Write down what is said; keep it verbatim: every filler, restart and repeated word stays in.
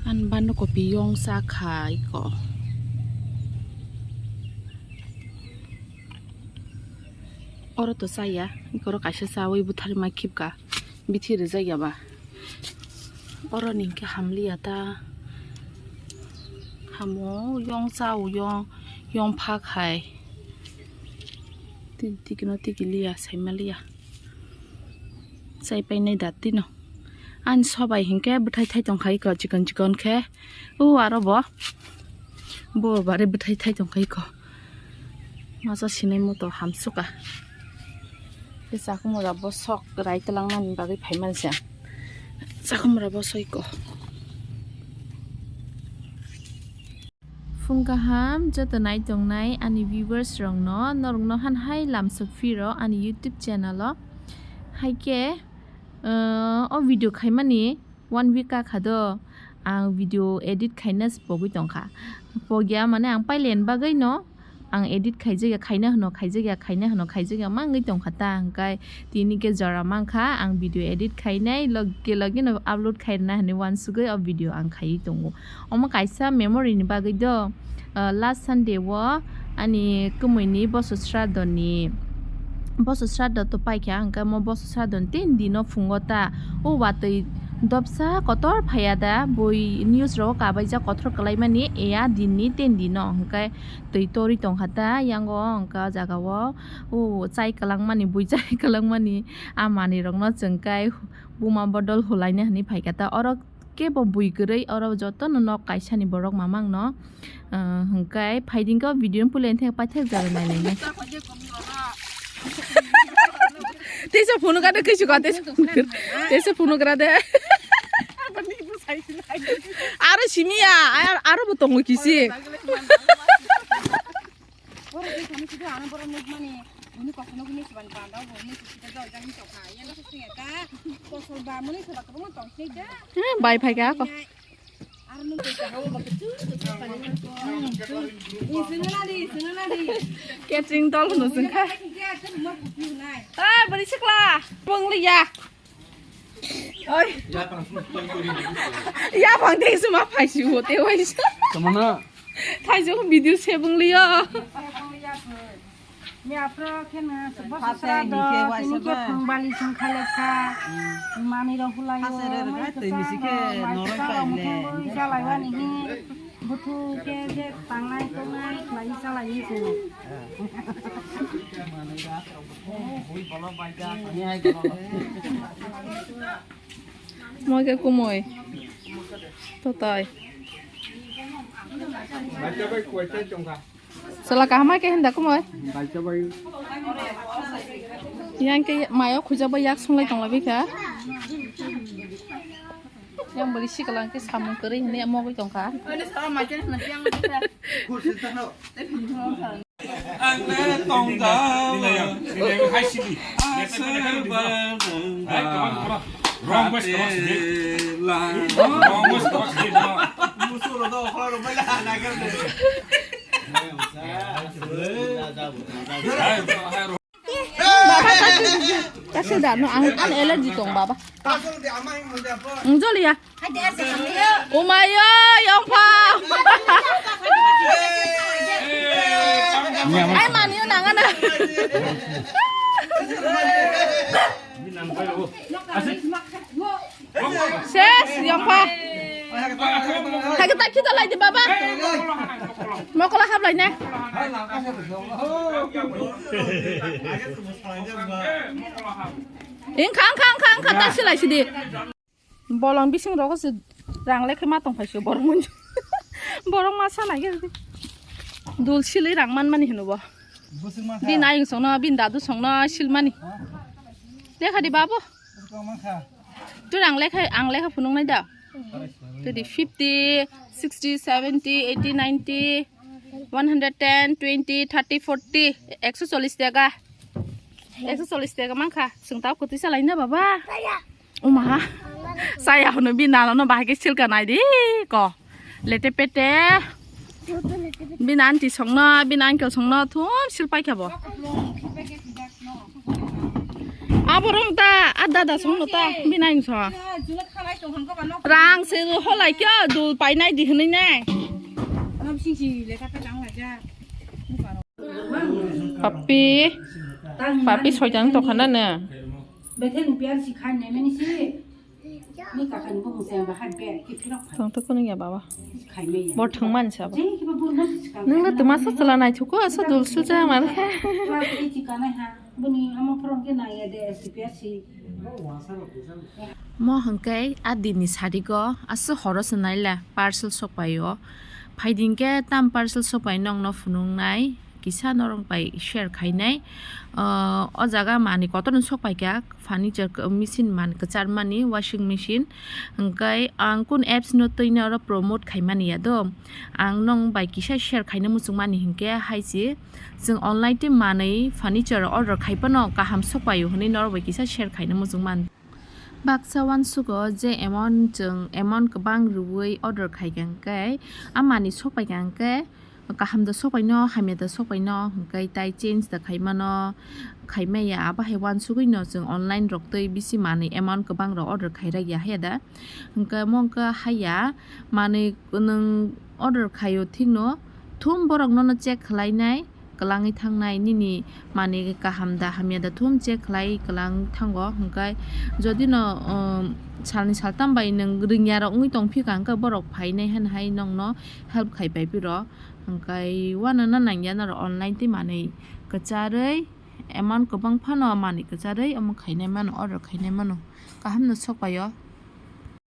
An bando kopi yong sa khai ko. Oro to saya, ikoro kaisa sawi buthari ma khipka. Bithi rijak ya ba. Oro ni hwnkhe hamliya ta. Hamo yong sa o yong, yong pha khai. Ti-, tikino tikiliya, saimaliya. Chai painai da tino. Ani sobai hinkhe bwthai thai tongkha iko chikon chikon khe. O aro bo. Bo bare bwthai thai tongkha iko. Masa sinai moto hamsuka. Tei chakhumora bo sok rai twlangnani bagwi phaimanse. Chakhumora bo soiko. Phung kaham joto nai tongnai ani viewers rokno, norokno han hai lamsok phiro ani YouTube channel o. Hai khe, uh, o video khaimani one week ka kha do, ang video edit khaina se pogwi tongkha. Pogya mane ang pailen bagwi no, ang edit khaijakya, khaina hwno khaijakya, khaina hwno khaijakya mangwi tongkha ta, hwnkhe tini khe jora mankha, ang video edit khainai loge loge no upload khairwna hinwi uansugwi o video ang khaiwi tongo. Omo kaisa memory ni bagwi do, ah, last Sunday o ani kwmwi ni boso sraddho ni, boso sraddho to paikha, hwnkhe omo boso sraddho ni tin dino phungo ta o watwi dopsa kotor phaiya da, bui news rogo kabaijak kotor kwlaimani eya din ni tin dino, hwnkhe twi torwi tongkha ta yango, hwnkhe o jaga o, o chai kwlangmani, bui chai kwlangmani, a manwi rokno chwng kai buma bodol hulaina hinwi phaikha ta. Oro kebo bui kwrwi, oro jotono nok kaisani borok mamangno, ah, hwnkhe phaidingkhe o video no puila thek paithak jaga nailainai. Teisa phunukha de, kaisu ka, teisa phunukha, teisa phunukha de. Aro simiya, ar-, aro bo tongo kisi. Borok ni sani sido ano borok nukmani, bini kosono bini siban banda bo ni sisi da dol jani tokha. Yang sisi ya ka, kosol ba muni soba kabo tong sini da. Eh, bai phai ka ko. Aro nung ka ho ba tu tu pa ni. Ni sini na di, sini na di. Catering dol no sing kha. Ya, tu mo kupi nai. Ah, bari sikla. Pungli ya. Oi. Ya bang dei suma phai si bo te wai sa. Tamana. Thaijok video sebung liyo. Ni aphro khe na boso sra do, tini khe phung bali sung khalai kha. Mani rok hulai o, mai kwchang rok, mai kwchang rok, muthung bui chalai wani hi. Buthu khe je tangnai tongnai khlai chalai hi se. Moi khe kumui. Totai. Sala kaham khe hinda kumui. Yang khe mayo khujak bai yak sunglai tongla bikha. Yang beri si kalang khe samung kwrwi hinwi mogwi tongkha. Ang le tong jao. Aswk ba nang ba. Wrong voice, wrong voice. Wrong voice, wrong voice. Musuk rok do, khorok rok bai la, nagar de. Baba, kasi da, no, ang, ang allergy tong, baba. Ang joli ya. Umayo, yongpha. Ai, maniyo nangana. Ses, yongpha. Hai, kita, kita lai di, baba. Mau kalau hap lai ne. Engkha, engkha, engkha, engkha, ta silai sidi. Bolong bising rogo se rang lekhe ma tong phai se borok mun. Borok ma sa nai khe dul silai rang man mani hino bo. Bin ayung songno, bin dadu songno sil mani. Lekha di babu. Tu rang lekha, ang lekha phunuk nai da. Tadi fifty, sixty, seventy, eighty, ninety, one hundred ten, twenty, thirty, forty, ekso chollish taka. Ekso chollish taka mankha. Sung tao koti salai na baba. Uma ha. Saya hunu bina no bahai ke silka nai di ko. Lete pete. Bina aunty songno, bina uncle songno thum sil pai kha bo. Abo rom ta, a dada songno ta, bina aunty song. Rang se holai kyo dul painai di hwnwi nai. Papi, papi soitang tokha na ne. Tong to kono ya baba. Bor thwng man sa ba. Nung le twma sa chwla naithok ko, asa dul sul cha mar khe. Bini ama phorong khe naiya de, S D P R C. Mo hwnkhe a dinni sarigo aswk horo se naila parcel sokpaio. Phaidi hwnkhe tam parcel sokpai nokno phunuknai, kisa norok bai share khainai. O jaga manwi kotorno sokpaikha, furniture machine man kwchar mani, washing machine. Hwnkhe ang kun apps no twino oro promote khaimani ya do. Ang nong bai kisa share khaina muchungmani hwnkhe hai se. Chwng online tei manwi furniture order khai phano kaham sokpaio hwnwi norok bai kisa share khaina muchung man. Baksa uansugo je amount chwng amount kwbang rwui order khai kha hwnkhe a manwi sokpai kha hwnkhe kaham da sokpaino hamya da sokpaino hwnkhe tai change da khai mano, khai maya abo hai uansugui no chwng online rok tei bisi manwi amount kwbang rok order khai rwya haya da hwnkhe mo wngkha haya manwi nwng order khaio thikno thum borok nono check khlainai. Kwlangwi thangnai nini manwi kaham da hamya da thum check khlai kwlang thango hwnkhe jodi no, um, salni saltam bai nwng rwngya rok wngwi tongphika hwnkhe borok phainai hwnwi hai nokno help khai pai phiro hwnkhe uanana nangya norok online tei manwi kwcharwi amount kwbang phano manwi kwcharwi omo khainai mano order khainai mano kaham no sokpaio.